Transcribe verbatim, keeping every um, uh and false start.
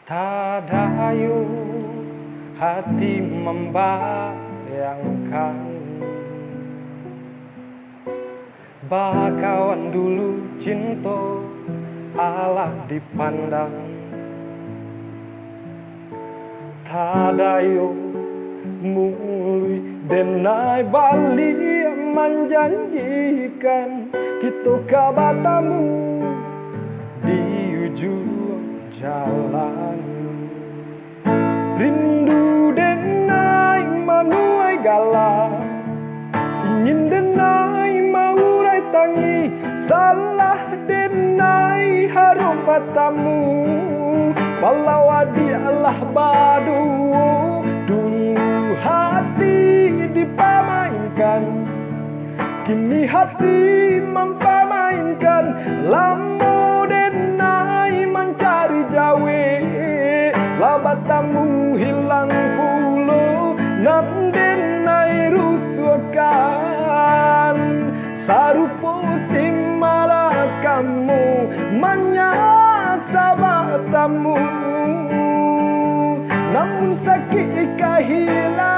Tadayo hati mambayangkan, bakawan dulu cinto alah dipandang. Tadayo muluik denai baliak manjanjikan, kito ka batamu di ujuang jalan. Rindu denai manuai gala, ingin denai maurai tangih, salah denai harun batamu. Walau adiak lah baduo, dulu hati dipamainkan, kini hati mampamainkan. Lamo denai mancari jawe, lah batamu hilang pulo nan denai rusuahkan. Sarupo simalakamo manyasa batamu, namun sakik kahilangan.